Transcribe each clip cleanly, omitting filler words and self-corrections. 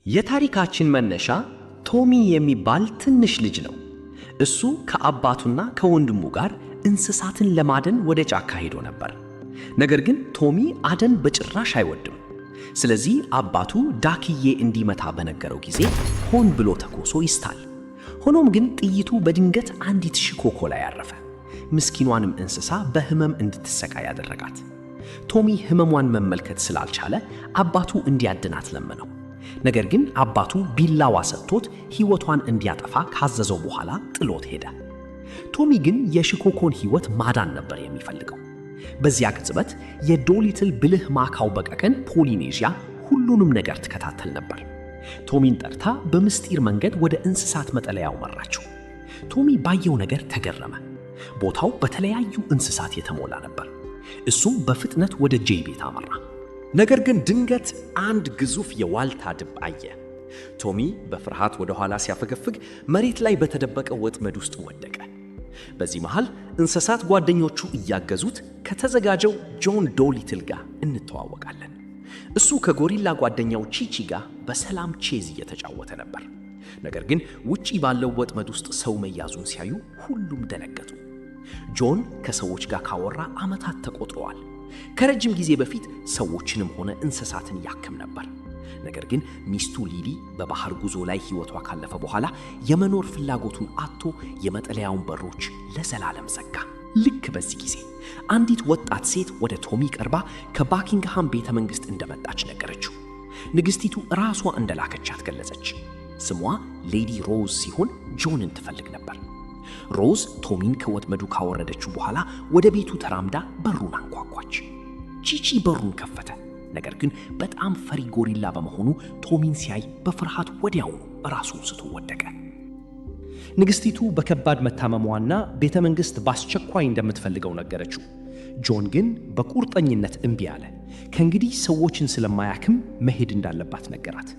የታሪካችን መነሻ ቶሚ የሚባል ትንሽ ልጅ ነው። እሱ ከአባቱና ከወንድሙ ጋር እንስሳትን ለማደን ወደ ጫካ ሄዶ ነበር። ነገር ግን ቶሚ አደን በጭራሽ አይወድም። ስለዚህ አባቱ ዳክዬ እንዲመታ በነገረው ጊዜ ሆን ብሎ ተኩሶ ይስታል። ሆኖም ግን ጥይቱ በድንገት አንዲት ሽኮኮ ላይ አረፈ። ምስኪኗንም እንስሳ በህመም እንድትሰቃይ ያደረጋት። ቶሚ ህመሟን መመልከት ስላልቻለ አባቱ እንዲያድናት ለመነው። ነገር ግን አባቱ ቢላዋ ሰጥቶት ሕይወቷን እንዲያጠፋ ካዘዘው በኋላ ጥሎት ሄደ። ቶሚ ግን የሽኮኮን ሕይወት ማዳን ነበር የሚፈልገው። በዚያ ቅጽበት የዶሊትል ብልህ ማካው በቀቀን ፖሊኔዥያ ሁሉንም ነገር ትከታተል ነበር። ቶሚን ጠርታ በምስጢር መንገድ ወደ እንስሳት መጠለያው መራችው። ቶሚ ባየው ነገር ተገረመ። ቦታው በተለያዩ እንስሳት የተሞላ ነበር። እሱም በፍጥነት ወደ ጄይ ቤት አመራ። ነገር ግን ድንገት አንድ ግዙፍ የዋልታ ድብ አየ። ቶሚ በፍርሃት ወደ ኋላ ሲያፈገፍግ መሬት ላይ በተደበቀ ወጥመድ ውስጥ ወደቀ። በዚህ መሃል እንስሳት ጓደኞቹ እያገዙት ከተዘጋጀው ጆን ዶሊትል ጋር እንተዋወቃለን። እሱ ከጎሪላ ጓደኛው ቺቺ ጋር በሰላም ቼዝ እየተጫወተ ነበር። ነገር ግን ውጪ ባለው ወጥመድ ውስጥ ሰው መያዙን ሲያዩ ሁሉም ደነገጡ። ጆን ከሰዎች ጋር ካወራ ዓመታት ተቆጥረዋል። ከረጅም ጊዜ በፊት ሰዎችንም ሆነ እንስሳትን ያክም ነበር። ነገር ግን ሚስቱ ሊሊ በባህር ጉዞ ላይ ሕይወቷ ካለፈ በኋላ የመኖር ፍላጎቱን አጥቶ የመጠለያውን በሮች ለዘላለም ዘጋ። ልክ በዚህ ጊዜ አንዲት ወጣት ሴት ወደ ቶሚ ቀርባ ከባኪንግሃም ቤተ መንግሥት እንደመጣች ነገረችው። ንግሥቲቱ ራሷ እንደላከቻት ገለጸች። ስሟ ሌዲ ሮዝ ሲሆን ጆንን ትፈልግ ነበር። ሮዝ ቶሚን ከወጥመዱ ካወረደችው በኋላ ወደ ቤቱ ተራምዳ በሩን አንኳኳች። ቺቺ በሩን ከፈተ። ነገር ግን በጣም ፈሪ ጎሪላ በመሆኑ ቶሚን ሲያይ በፍርሃት ወዲያውኑ ራሱን ስቶ ወደቀ። ንግሥቲቱ በከባድ መታመሟና ቤተ መንግሥት በአስቸኳይ እንደምትፈልገው ነገረችው። ጆን ግን በቁርጠኝነት እምቢ አለ። ከእንግዲህ ሰዎችን ስለማያክም መሄድ እንዳለባት ነገራት።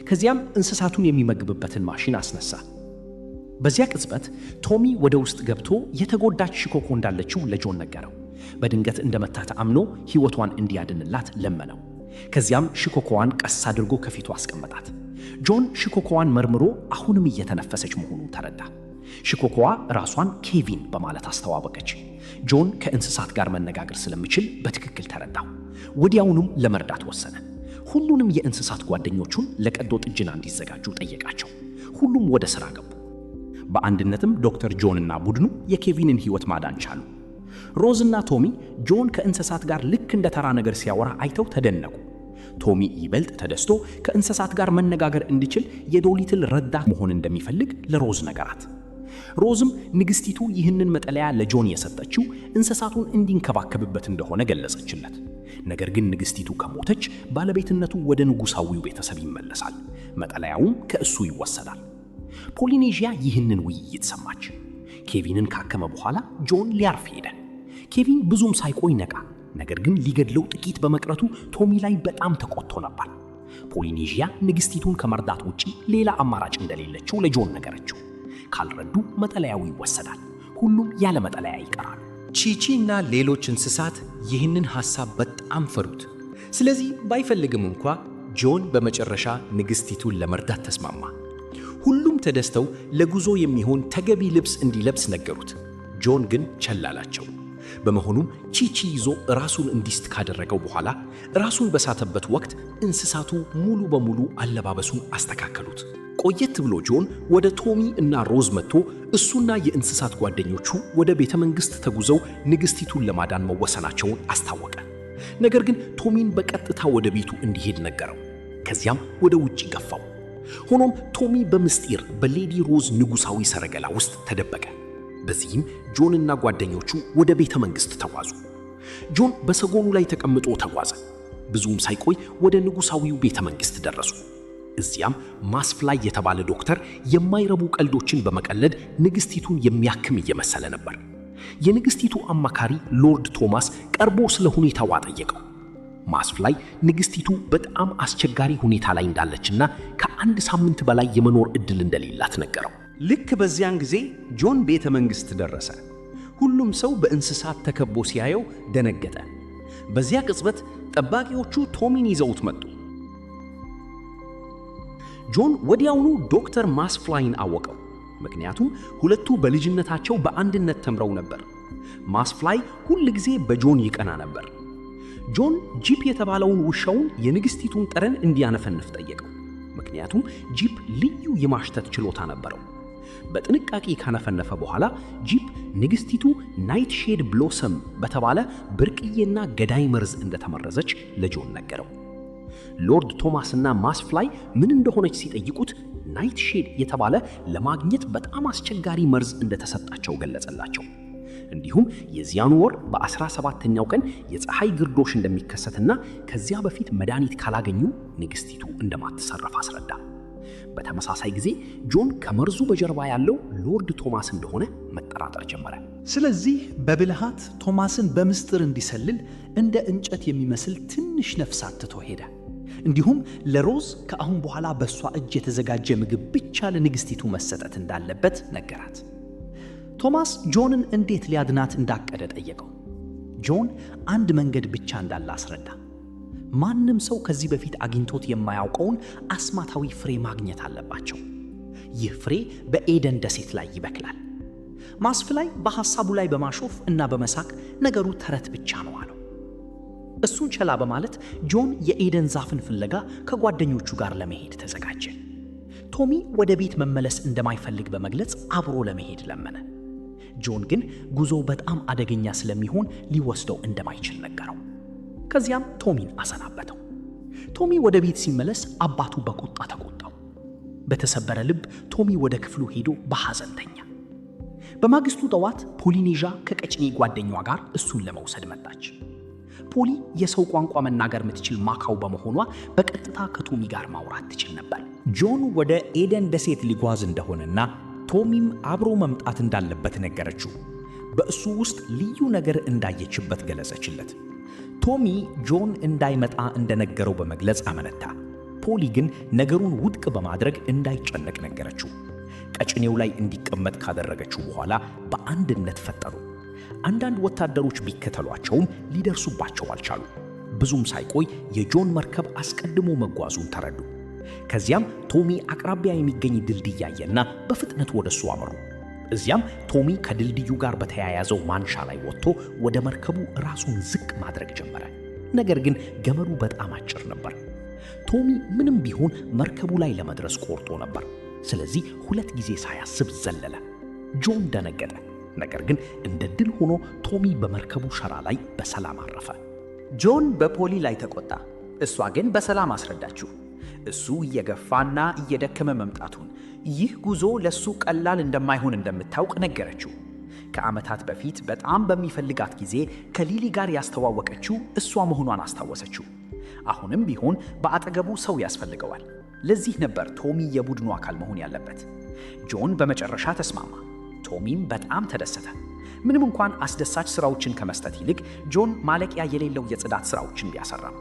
ከዚያም እንስሳቱን የሚመግብበትን ማሽን አስነሳ። በዚያ ቅጽበት ቶሚ ወደ ውስጥ ገብቶ የተጎዳች ሽኮኮ እንዳለችው ለጆን ነገረው። በድንገት እንደመታት አምኖ ሕይወቷን እንዲያድንላት ለመነው። ከዚያም ሽኮኮዋን ቀስ አድርጎ ከፊቱ አስቀመጣት። ጆን ሽኮኮዋን መርምሮ አሁንም እየተነፈሰች መሆኑን ተረዳ። ሽኮኮዋ ራሷን ኬቪን በማለት አስተዋወቀች። ጆን ከእንስሳት ጋር መነጋገር ስለሚችል በትክክል ተረዳው። ወዲያውኑም ለመርዳት ወሰነ። ሁሉንም የእንስሳት ጓደኞቹን ለቀዶ ጥገና እንዲዘጋጁ ጠየቃቸው። ሁሉም ወደ ሥራ ገቡ። በአንድነትም ዶክተር ጆን እና ቡድኑ የኬቪንን ሕይወት ማዳን ቻሉ። ሮዝ እና ቶሚ ጆን ከእንስሳት ጋር ልክ እንደ ተራ ነገር ሲያወራ አይተው ተደነቁ። ቶሚ ይበልጥ ተደስቶ ከእንስሳት ጋር መነጋገር እንዲችል የዶሊትል ረዳት መሆን እንደሚፈልግ ለሮዝ ነገራት። ሮዝም ንግሥቲቱ ይህንን መጠለያ ለጆን የሰጠችው እንስሳቱን እንዲንከባከብበት እንደሆነ ገለጸችለት። ነገር ግን ንግሥቲቱ ከሞተች ባለቤትነቱ ወደ ንጉሣዊው ቤተሰብ ይመለሳል፣ መጠለያውም ከእሱ ይወሰዳል። ፖሊኔዥያ ይህንን ውይይት ሰማች። ኬቪንን ካከመ በኋላ ጆን ሊያርፍ ሄደ። ኬቪን ብዙም ሳይቆይ ነቃ። ነገር ግን ሊገድለው ጥቂት በመቅረቱ ቶሚ ላይ በጣም ተቆጥቶ ነበር። ፖሊኔዥያ ንግሥቲቱን ከመርዳት ውጪ ሌላ አማራጭ እንደሌለችው ለጆን ነገረችው። ካልረዱ መጠለያው ይወሰዳል፣ ሁሉም ያለ መጠለያ ይቀራሉ። ቺቺ እና ሌሎች እንስሳት ይህንን ሐሳብ በጣም ፈሩት። ስለዚህ ባይፈልግም እንኳ ጆን በመጨረሻ ንግሥቲቱን ለመርዳት ተስማማ። ሁሉም ተደስተው ለጉዞ የሚሆን ተገቢ ልብስ እንዲለብስ ነገሩት። ጆን ግን ቸል አላቸው። በመሆኑም ቺቺ ይዞ ራሱን እንዲስት ካደረገው በኋላ ራሱን በሳተበት ወቅት እንስሳቱ ሙሉ በሙሉ አለባበሱን አስተካከሉት። ቆየት ብሎ ጆን ወደ ቶሚ እና ሮዝ መጥቶ እሱና የእንስሳት ጓደኞቹ ወደ ቤተ መንግሥት ተጉዘው ንግሥቲቱን ለማዳን መወሰናቸውን አስታወቀ። ነገር ግን ቶሚን በቀጥታ ወደ ቤቱ እንዲሄድ ነገረው። ከዚያም ወደ ውጭ ገፋው። ሆኖም ቶሚ በምስጢር በሌዲ ሮዝ ንጉሣዊ ሰረገላ ውስጥ ተደበቀ። በዚህም ጆንና ጓደኞቹ ወደ ቤተ መንግሥት ተጓዙ። ጆን በሰጎኑ ላይ ተቀምጦ ተጓዘ። ብዙም ሳይቆይ ወደ ንጉሣዊው ቤተ መንግሥት ደረሱ። እዚያም ማስፍላይ የተባለ ዶክተር የማይረቡ ቀልዶችን በመቀለድ ንግሥቲቱን የሚያክም እየመሰለ ነበር። የንግሥቲቱ አማካሪ ሎርድ ቶማስ ቀርቦ ስለ ሁኔታዋ ጠየቀው። ማስፍላይ ንግሥቲቱ በጣም አስቸጋሪ ሁኔታ ላይ እንዳለችና ከአንድ ሳምንት በላይ የመኖር ዕድል እንደሌላት ነገረው። ልክ በዚያን ጊዜ ጆን ቤተ መንግሥት ደረሰ። ሁሉም ሰው በእንስሳት ተከቦ ሲያየው ደነገጠ። በዚያ ቅጽበት ጠባቂዎቹ ቶሚን ይዘውት መጡ። ጆን ወዲያውኑ ዶክተር ማስፍላይን አወቀው፣ ምክንያቱም ሁለቱ በልጅነታቸው በአንድነት ተምረው ነበር። ማስፍላይ ሁል ጊዜ በጆን ይቀና ነበር። ጆን ጂፕ የተባለውን ውሻውን የንግሥቲቱን ጠረን እንዲያነፈንፍ ጠየቀው፣ ምክንያቱም ጂፕ ልዩ የማሽተት ችሎታ ነበረው። በጥንቃቄ ካነፈነፈ በኋላ ጂፕ ንግሥቲቱ nightshade blossom በተባለ ብርቅዬና ገዳይ መርዝ እንደተመረዘች ለጆን ነገረው። ሎርድ ቶማስና ማስፍላይ ምን እንደሆነች ሲጠይቁት nightshade የተባለ ለማግኘት በጣም አስቸጋሪ መርዝ እንደተሰጣቸው ገለጸላቸው። እንዲሁም የዚያኑ ወር በ17ኛው ቀን የፀሐይ ግርዶሽ እንደሚከሰትና ከዚያ በፊት መድኃኒት ካላገኙ ንግሥቲቱ እንደማትተርፍ አስረዳ። በተመሳሳይ ጊዜ ጆን ከመርዙ በጀርባ ያለው ሎርድ ቶማስ እንደሆነ መጠራጠር ጀመረ። ስለዚህ በብልሃት ቶማስን በምስጢር እንዲሰልል እንደ እንጨት የሚመስል ትንሽ ነፍሳት ትቶ ሄደ። እንዲሁም ለሮዝ ከአሁን በኋላ በእሷ እጅ የተዘጋጀ ምግብ ብቻ ለንግሥቲቱ መሰጠት እንዳለበት ነገራት። ቶማስ ጆንን እንዴት ሊያድናት እንዳቀደ ጠየቀው። ጆን አንድ መንገድ ብቻ እንዳለ አስረዳ። ማንም ሰው ከዚህ በፊት አግኝቶት የማያውቀውን አስማታዊ ፍሬ ማግኘት አለባቸው። ይህ ፍሬ በኤደን ደሴት ላይ ይበቅላል። ማስፍላይ በሐሳቡ ላይ በማሾፍ እና በመሳቅ ነገሩ ተረት ብቻ ነው አለው። እሱን ቸላ በማለት ጆን የኤደን ዛፍን ፍለጋ ከጓደኞቹ ጋር ለመሄድ ተዘጋጀ። ቶሚ ወደ ቤት መመለስ እንደማይፈልግ በመግለጽ አብሮ ለመሄድ ለመነ። ጆን ግን ጉዞው በጣም አደገኛ ስለሚሆን ሊወስደው እንደማይችል ነገረው። ከዚያም ቶሚን አሰናበተው። ቶሚ ወደ ቤት ሲመለስ አባቱ በቁጣ ተቆጣው። በተሰበረ ልብ ቶሚ ወደ ክፍሉ ሄዶ በሐዘን ተኛ። በማግስቱ ጠዋት ፖሊኔዣ ከቀጭኔ ጓደኛዋ ጋር እሱን ለመውሰድ መጣች። ፖሊ የሰው ቋንቋ መናገር የምትችል ማካው በመሆኗ በቀጥታ ከቶሚ ጋር ማውራት ትችል ነበር። ጆን ወደ ኤደን ደሴት ሊጓዝ እንደሆነና ቶሚም አብሮ መምጣት እንዳለበት ነገረችው። በእሱ ውስጥ ልዩ ነገር እንዳየችበት ገለጸችለት። ቶሚ ጆን እንዳይመጣ እንደነገረው በመግለጽ አመነታ። ፖሊ ግን ነገሩን ውድቅ በማድረግ እንዳይጨነቅ ነገረችው። ቀጭኔው ላይ እንዲቀመጥ ካደረገችው በኋላ በአንድነት ፈጠኑ። አንዳንድ ወታደሮች ቢከተሏቸውም ሊደርሱባቸው አልቻሉ። ብዙም ሳይቆይ የጆን መርከብ አስቀድሞ መጓዙን ተረዱ። ከዚያም ቶሚ አቅራቢያ የሚገኝ ድልድይ አየና በፍጥነት ወደ እሱ አመሩ። እዚያም ቶሚ ከድልድዩ ጋር በተያያዘው ማንሻ ላይ ወጥቶ ወደ መርከቡ ራሱን ዝቅ ማድረግ ጀመረ። ነገር ግን ገመዱ በጣም አጭር ነበር። ቶሚ ምንም ቢሆን መርከቡ ላይ ለመድረስ ቆርጦ ነበር። ስለዚህ ሁለት ጊዜ ሳያስብ ዘለለ። ጆን ደነገጠ። ነገር ግን እንደ ድል ሆኖ ቶሚ በመርከቡ ሸራ ላይ በሰላም አረፈ። ጆን በፖሊ ላይ ተቆጣ። እሷ ግን በሰላም አስረዳችው። እሱ እየገፋና እየደከመ መምጣቱን፣ ይህ ጉዞ ለሱ ቀላል እንደማይሆን እንደምታውቅ ነገረችው። ከዓመታት በፊት በጣም በሚፈልጋት ጊዜ ከሊሊ ጋር ያስተዋወቀችው እሷ መሆኗን አስታወሰችው። አሁንም ቢሆን በአጠገቡ ሰው ያስፈልገዋል። ለዚህ ነበር ቶሚ የቡድኑ አካል መሆን ያለበት። ጆን በመጨረሻ ተስማማ። ቶሚም በጣም ተደሰተ። ምንም እንኳን አስደሳች ስራዎችን ከመስጠት ይልቅ ጆን ማለቂያ የሌለው የጽዳት ስራዎችን ቢያሰራም።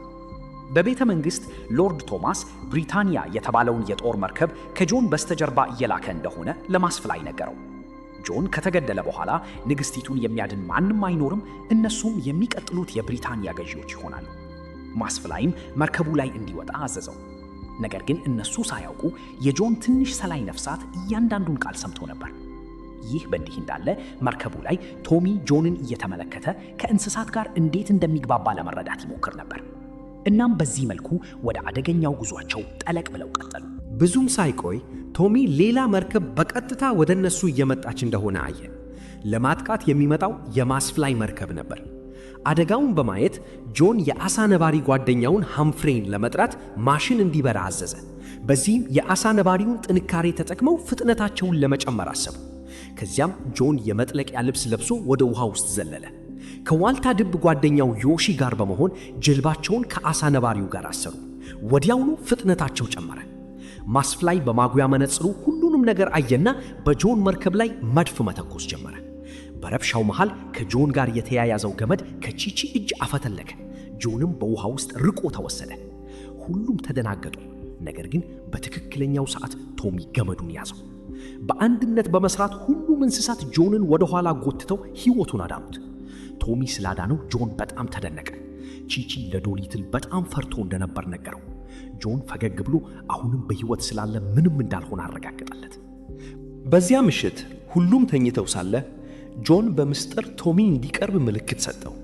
በቤተ መንግሥት ሎርድ ቶማስ ብሪታንያ የተባለውን የጦር መርከብ ከጆን በስተጀርባ እየላከ እንደሆነ ለማስፍላይ ነገረው። ጆን ከተገደለ በኋላ ንግሥቲቱን የሚያድን ማንም አይኖርም፣ እነሱም የሚቀጥሉት የብሪታንያ ገዢዎች ይሆናሉ። ማስፍላይም መርከቡ ላይ እንዲወጣ አዘዘው። ነገር ግን እነሱ ሳያውቁ የጆን ትንሽ ሰላይ ነፍሳት እያንዳንዱን ቃል ሰምቶ ነበር። ይህ በእንዲህ እንዳለ መርከቡ ላይ ቶሚ ጆንን እየተመለከተ ከእንስሳት ጋር እንዴት እንደሚግባባ ለመረዳት ይሞክር ነበር። እናም በዚህ መልኩ ወደ አደገኛው ጉዟቸው ጠለቅ ብለው ቀጠሉ። ብዙም ሳይቆይ ቶሚ ሌላ መርከብ በቀጥታ ወደ እነሱ እየመጣች እንደሆነ አየ። ለማጥቃት የሚመጣው የማስፍላይ መርከብ ነበር። አደጋውን በማየት ጆን የአሳ ነባሪ ጓደኛውን ሃምፍሬን ለመጥራት ማሽን እንዲበራ አዘዘ። በዚህም የአሳ ነባሪውን ጥንካሬ ተጠቅመው ፍጥነታቸውን ለመጨመር አሰቡ። ከዚያም ጆን የመጥለቂያ ልብስ ለብሶ ወደ ውሃ ውስጥ ዘለለ። ከዋልታ ድብ ጓደኛው ዮሺ ጋር በመሆን ጀልባቸውን ከአሳ ነባሪው ጋር አሰሩ። ወዲያውኑ ፍጥነታቸው ጨመረ። ማስፍላይ በማጉያ መነጽሩ ሁሉንም ነገር አየና በጆን መርከብ ላይ መድፍ መተኮስ ጀመረ። በረብሻው መሃል ከጆን ጋር የተያያዘው ገመድ ከቺቺ እጅ አፈተለከ። ጆንም በውሃ ውስጥ ርቆ ተወሰደ። ሁሉም ተደናገጡ። ነገር ግን በትክክለኛው ሰዓት ቶሚ ገመዱን ያዘው። በአንድነት በመስራት ሁሉም እንስሳት ጆንን ወደ ኋላ ጎትተው ሕይወቱን አዳኑት። ቶሚ ስላዳነው ጆን በጣም ተደነቀ። ቺቺ ለዶሊትል በጣም ፈርቶ እንደነበር ነገረው። ጆን ፈገግ ብሎ አሁንም በሕይወት ስላለ ምንም እንዳልሆነ አረጋገጠለት። በዚያ ምሽት ሁሉም ተኝተው ሳለ ጆን በምስጢር ቶሚ እንዲቀርብ ምልክት ሰጠው።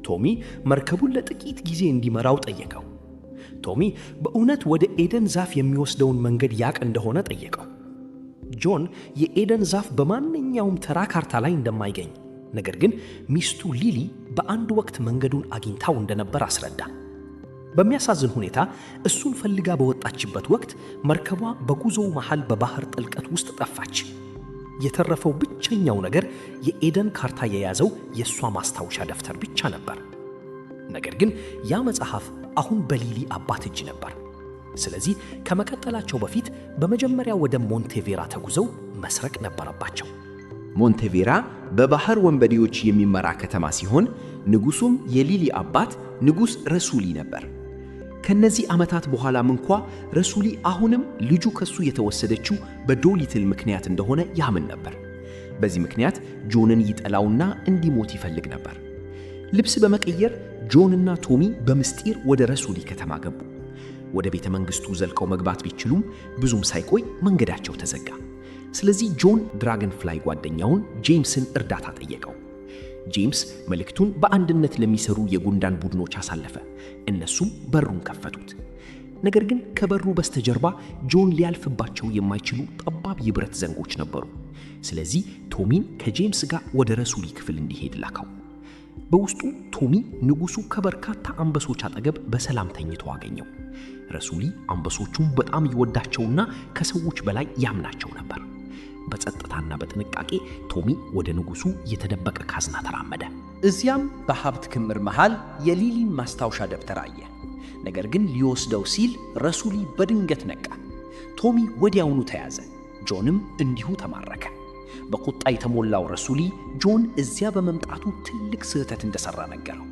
ቶሚ መርከቡን ለጥቂት ጊዜ እንዲመራው ጠየቀው። ቶሚ በእውነት ወደ ኤደን ዛፍ የሚወስደውን መንገድ ያቅ እንደሆነ ጠየቀው። ጆን የኤደን ዛፍ በማንኛውም ተራ ካርታ ላይ እንደማይገኝ፣ ነገር ግን ሚስቱ ሊሊ በአንድ ወቅት መንገዱን አግኝታው እንደነበር አስረዳ። በሚያሳዝን ሁኔታ እሱን ፈልጋ በወጣችበት ወቅት መርከቧ በጉዞው መሃል በባህር ጥልቀት ውስጥ ጠፋች። የተረፈው ብቸኛው ነገር የኤደን ካርታ የያዘው የእሷ ማስታወሻ ደብተር ብቻ ነበር። ነገር ግን ያ መጽሐፍ አሁን በሊሊ አባት እጅ ነበር። ስለዚህ ከመቀጠላቸው በፊት በመጀመሪያ ወደ ሞንቴቬራ ተጉዘው መስረቅ ነበረባቸው። ሞንቴቬራ በባህር ወንበዴዎች የሚመራ ከተማ ሲሆን ንጉሱም የሊሊ አባት ንጉሥ ረሱሊ ነበር። ከነዚህ ዓመታት በኋላም እንኳ ረሱሊ አሁንም ልጁ ከሱ የተወሰደችው በዶሊትል ምክንያት እንደሆነ ያምን ነበር። በዚህ ምክንያት ጆንን ይጠላውና እንዲሞት ይፈልግ ነበር። ልብስ በመቀየር ጆንና ቶሚ በምስጢር ወደ ረሱሊ ከተማ ገቡ። ወደ ቤተ መንግስቱ ዘልቀው መግባት ቢችሉም ብዙም ሳይቆይ መንገዳቸው ተዘጋ። ስለዚህ ጆን ድራገን ፍላይ ጓደኛውን ጄምስን እርዳታ ጠየቀው። ጄምስ መልእክቱን በአንድነት ለሚሰሩ የጉንዳን ቡድኖች አሳለፈ። እነሱም በሩን ከፈቱት። ነገር ግን ከበሩ በስተጀርባ ጆን ሊያልፍባቸው የማይችሉ ጠባብ የብረት ዘንጎች ነበሩ። ስለዚህ ቶሚን ከጄምስ ጋር ወደ ረሱሊ ክፍል እንዲሄድ ላከው። በውስጡ ቶሚ ንጉሱ ከበርካታ አንበሶች አጠገብ በሰላም ተኝቶ አገኘው። ረሱሊ አንበሶቹን በጣም ይወዳቸውና ከሰዎች በላይ ያምናቸው ነበር። በጸጥታና በጥንቃቄ ቶሚ ወደ ንጉሱ የተደበቀ ካዝና ተራመደ። እዚያም በሀብት ክምር መሃል የሊሊን ማስታወሻ ደብተር አየ። ነገር ግን ሊወስደው ሲል ረሱሊ በድንገት ነቃ። ቶሚ ወዲያውኑ ተያዘ። ጆንም እንዲሁ ተማረከ። በቁጣ የተሞላው ረሱሊ ጆን እዚያ በመምጣቱ ትልቅ ስህተት እንደሰራ ነገረው።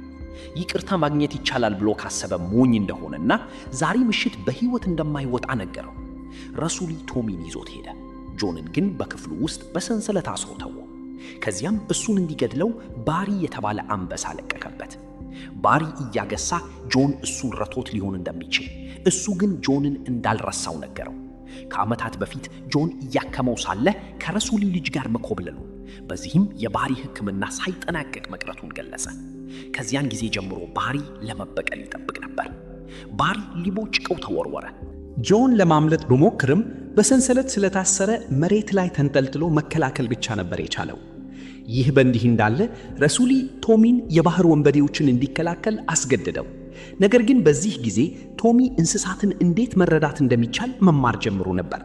ይቅርታ ማግኘት ይቻላል ብሎ ካሰበ ሞኝ እንደሆነና ዛሬ ምሽት በሕይወት እንደማይወጣ ነገረው። ረሱሊ ቶሚን ይዞት ሄደ። ጆንን ግን በክፍሉ ውስጥ በሰንሰለት አስሮ ተወው። ከዚያም እሱን እንዲገድለው ባሪ የተባለ አንበሳ ለቀቀበት። ባሪ እያገሳ ጆን እሱን ረስቶት ሊሆን እንደሚችል፣ እሱ ግን ጆንን እንዳልረሳው ነገረው። ከዓመታት በፊት ጆን እያከመው ሳለ ከረሱሊ ልጅ ጋር መኮብለሉን፣ በዚህም የባሪ ሕክምና ሳይጠናቀቅ መቅረቱን ገለጸ። ከዚያን ጊዜ ጀምሮ ባሪ ለመበቀል ይጠብቅ ነበር። ባሪ ሊቦጭቀው ተወረወረ። ጆን ለማምለጥ ቢሞክርም በሰንሰለት ስለታሰረ መሬት ላይ ተንጠልጥሎ መከላከል ብቻ ነበር የቻለው። ይህ በእንዲህ እንዳለ ረሱሊ ቶሚን የባህር ወንበዴዎችን እንዲከላከል አስገደደው። ነገር ግን በዚህ ጊዜ ቶሚ እንስሳትን እንዴት መረዳት እንደሚቻል መማር ጀምሮ ነበር።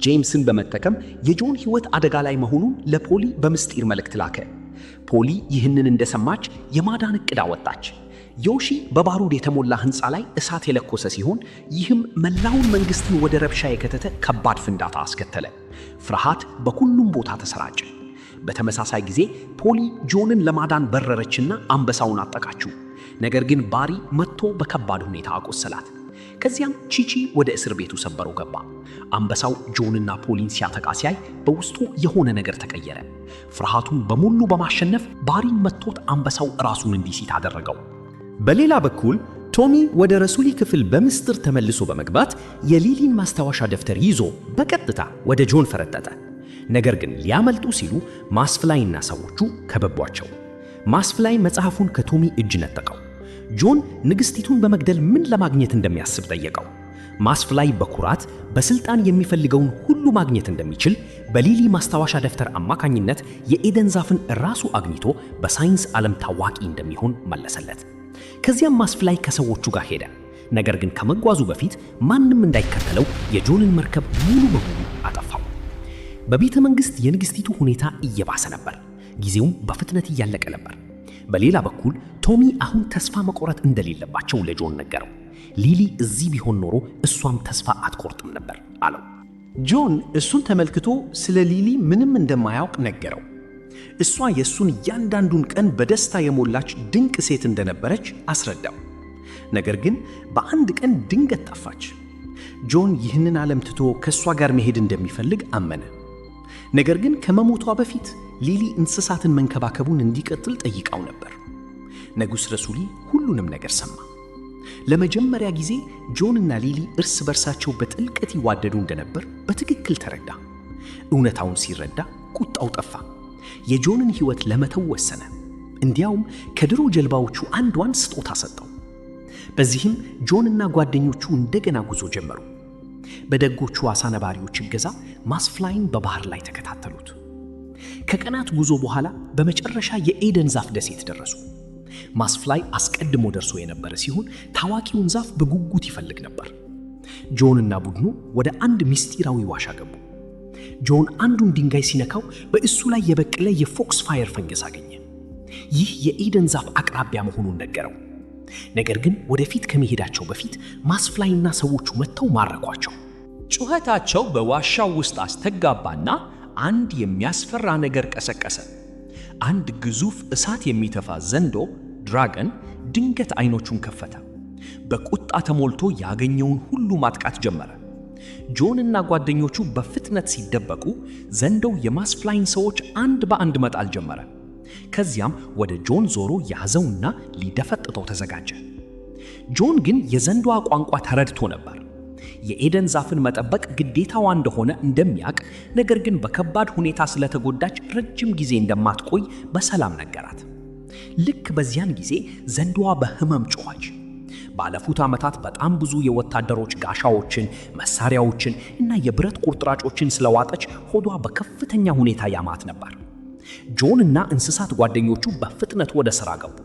ጄምስን በመጠቀም የጆን ሕይወት አደጋ ላይ መሆኑን ለፖሊ በምስጢር መልእክት ላከ። ፖሊ ይህንን እንደሰማች የማዳን ዕቅድ አወጣች። ዮሺ በባሩድ የተሞላ ሕንፃ ላይ እሳት የለኮሰ ሲሆን ይህም መላውን መንግስትን ወደ ረብሻ የከተተ ከባድ ፍንዳታ አስከተለ። ፍርሃት በሁሉም ቦታ ተሰራጨ። በተመሳሳይ ጊዜ ፖሊ ጆንን ለማዳን በረረችና አንበሳውን አጠቃችው። ነገር ግን ባሪ መጥቶ በከባድ ሁኔታ አቆሰላት። ከዚያም ቺቺ ወደ እስር ቤቱ ሰብሮ ገባ። አንበሳው ጆንና ፖሊን ሲያጠቃ ሲያይ በውስጡ የሆነ ነገር ተቀየረ። ፍርሃቱን በሙሉ በማሸነፍ ባሪን መትቶት አንበሳው ራሱን እንዲስት አደረገው። በሌላ በኩል ቶሚ ወደ ረሱሊ ክፍል በምስጢር ተመልሶ በመግባት የሊሊን ማስታወሻ ደብተር ይዞ በቀጥታ ወደ ጆን ፈረጠጠ። ነገር ግን ሊያመልጡ ሲሉ ማስፍላይና ሰዎቹ ከበቧቸው። ማስፍላይ መጽሐፉን ከቶሚ እጅ ነጠቀው። ጆን ንግሥቲቱን በመግደል ምን ለማግኘት እንደሚያስብ ጠየቀው። ማስፍላይ በኩራት በስልጣን የሚፈልገውን ሁሉ ማግኘት እንደሚችል፣ በሊሊ ማስታወሻ ደብተር አማካኝነት የኤደን ዛፍን ራሱ አግኝቶ በሳይንስ ዓለም ታዋቂ እንደሚሆን መለሰለት። ከዚያም ማስፍላይ ከሰዎቹ ጋር ሄደ። ነገር ግን ከመጓዙ በፊት ማንም እንዳይከተለው የጆንን መርከብ ሙሉ በሙሉ አጠፋው። በቤተ መንግሥት የንግሥቲቱ ሁኔታ እየባሰ ነበር። ጊዜውም በፍጥነት እያለቀ ነበር። በሌላ በኩል ቶሚ አሁን ተስፋ መቁረጥ እንደሌለባቸው ለጆን ነገረው። ሊሊ እዚህ ቢሆን ኖሮ እሷም ተስፋ አትቆርጥም ነበር አለው። ጆን እሱን ተመልክቶ ስለ ሊሊ ምንም እንደማያውቅ ነገረው። እሷ የእሱን እያንዳንዱን ቀን በደስታ የሞላች ድንቅ ሴት እንደነበረች አስረዳው። ነገር ግን በአንድ ቀን ድንገት ጠፋች። ጆን ይህንን ዓለም ትቶ ከእሷ ጋር መሄድ እንደሚፈልግ አመነ። ነገር ግን ከመሞቷ በፊት ሊሊ እንስሳትን መንከባከቡን እንዲቀጥል ጠይቃው ነበር። ንጉሥ ረሱሊ ሁሉንም ነገር ሰማ። ለመጀመሪያ ጊዜ ጆንና ሊሊ እርስ በርሳቸው በጥልቀት ይዋደዱ እንደነበር በትክክል ተረዳ። እውነታውን ሲረዳ ቁጣው ጠፋ። የጆንን ሕይወት ለመተው ወሰነ። እንዲያውም ከድሮ ጀልባዎቹ አንዷን ስጦታ ሰጠው። በዚህም ጆንና ጓደኞቹ እንደገና ጉዞ ጀመሩ። በደጎቹ ዓሣ ነባሪዎች እገዛ ማስፍላይን በባህር ላይ ተከታተሉት። ከቀናት ጉዞ በኋላ በመጨረሻ የኤደን ዛፍ ደሴት ደረሱ። ማስፍላይ አስቀድሞ ደርሶ የነበረ ሲሆን ታዋቂውን ዛፍ በጉጉት ይፈልግ ነበር። ጆንና ቡድኑ ወደ አንድ ምስጢራዊ ዋሻ ገቡ። ጆን አንዱን ድንጋይ ሲነካው በእሱ ላይ የበቀለ የ foxfire ፈንገስ አገኘ። ይህ የኤደን ዛፍ አቅራቢያ መሆኑን ነገረው። ነገር ግን ወደፊት ከመሄዳቸው በፊት ማስፍላይና ሰዎቹ መጥተው ማረኳቸው። ጩኸታቸው በዋሻው ውስጥ አስተጋባና አንድ የሚያስፈራ ነገር ቀሰቀሰ። አንድ ግዙፍ እሳት የሚተፋ ዘንዶ dragon ድንገት አይኖቹን ከፈተ። በቁጣ ተሞልቶ ያገኘውን ሁሉ ማጥቃት ጀመረ። ጆን እና ጓደኞቹ በፍጥነት ሲደበቁ ዘንዶው የማስፍላይን ሰዎች አንድ በአንድ መጣል ጀመረ። ከዚያም ወደ ጆን ዞሮ ያዘውና ሊደፈጥጠው ተዘጋጀ። ጆን ግን የዘንዶዋ ቋንቋ ተረድቶ ነበር። የኤደን ዛፍን መጠበቅ ግዴታዋ እንደሆነ እንደሚያውቅ፣ ነገር ግን በከባድ ሁኔታ ስለተጎዳች ረጅም ጊዜ እንደማትቆይ በሰላም ነገራት። ልክ በዚያን ጊዜ ዘንዶዋ በህመም ጮኸች። ባለፉት ዓመታት በጣም ብዙ የወታደሮች ጋሻዎችን፣ መሳሪያዎችን እና የብረት ቁርጥራጮችን ስለዋጠች ሆዷ በከፍተኛ ሁኔታ ያማት ነበር። ጆን እና እንስሳት ጓደኞቹ በፍጥነት ወደ ሥራ ገቡ።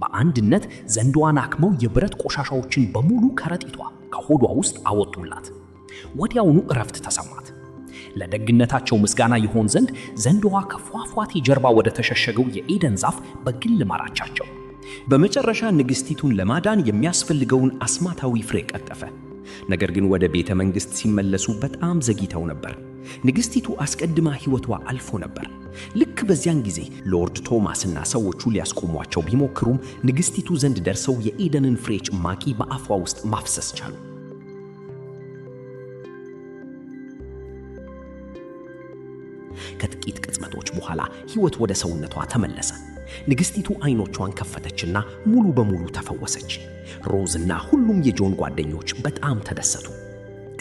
በአንድነት ዘንዶዋን አክመው የብረት ቆሻሻዎችን በሙሉ ከረጢቷ ከሆዷ ውስጥ አወጡላት። ወዲያውኑ እረፍት ተሰማት። ለደግነታቸው ምስጋና ይሆን ዘንድ ዘንዶዋ ከፏፏቴ ጀርባ ወደ ተሸሸገው የኤደን ዛፍ በግል መራቻቸው። በመጨረሻ ንግሥቲቱን ለማዳን የሚያስፈልገውን አስማታዊ ፍሬ ቀጠፈ። ነገር ግን ወደ ቤተ መንግሥት ሲመለሱ በጣም ዘግይተው ነበር። ንግሥቲቱ አስቀድማ ሕይወቷ አልፎ ነበር። ልክ በዚያን ጊዜ ሎርድ ቶማስና ሰዎቹ ሊያስቆሟቸው ቢሞክሩም ንግሥቲቱ ዘንድ ደርሰው የኤደንን ፍሬ ጭማቂ በአፏ ውስጥ ማፍሰስ ቻሉ። ከጥቂት ቅጽበቶች በኋላ ሕይወት ወደ ሰውነቷ ተመለሰ። ንግሥቲቱ አይኖቿን ከፈተችና ሙሉ በሙሉ ተፈወሰች። ሮዝና ሁሉም የጆን ጓደኞች በጣም ተደሰቱ።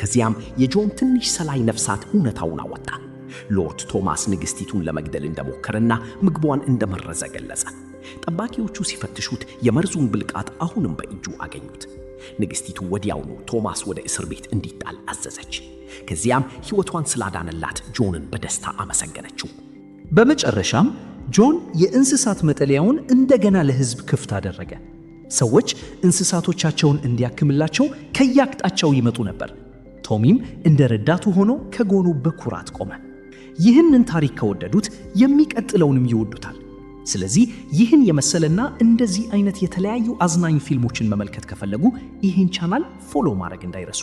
ከዚያም የጆን ትንሽ ሰላይ ነፍሳት እውነታውን አወጣ። ሎርድ ቶማስ ንግሥቲቱን ለመግደል እንደሞከረና ምግቧን እንደመረዘ ገለጸ። ጠባቂዎቹ ሲፈትሹት የመርዙን ብልቃጥ አሁንም በእጁ አገኙት። ንግሥቲቱ ወዲያውኑ ቶማስ ወደ እስር ቤት እንዲጣል አዘዘች። ከዚያም ሕይወቷን ስላዳነላት ጆንን በደስታ አመሰገነችው። በመጨረሻም ጆን የእንስሳት መጠለያውን እንደገና ለሕዝብ ክፍት አደረገ። ሰዎች እንስሳቶቻቸውን እንዲያክምላቸው ከየአቅጣጫው ይመጡ ነበር። ቶሚም እንደ ረዳቱ ሆኖ ከጎኑ በኩራት ቆመ። ይህንን ታሪክ ከወደዱት የሚቀጥለውንም ይወዱታል። ስለዚህ ይህን የመሰለና እንደዚህ አይነት የተለያዩ አዝናኝ ፊልሞችን መመልከት ከፈለጉ ይህን ቻናል follow ማድረግ እንዳይረሱ።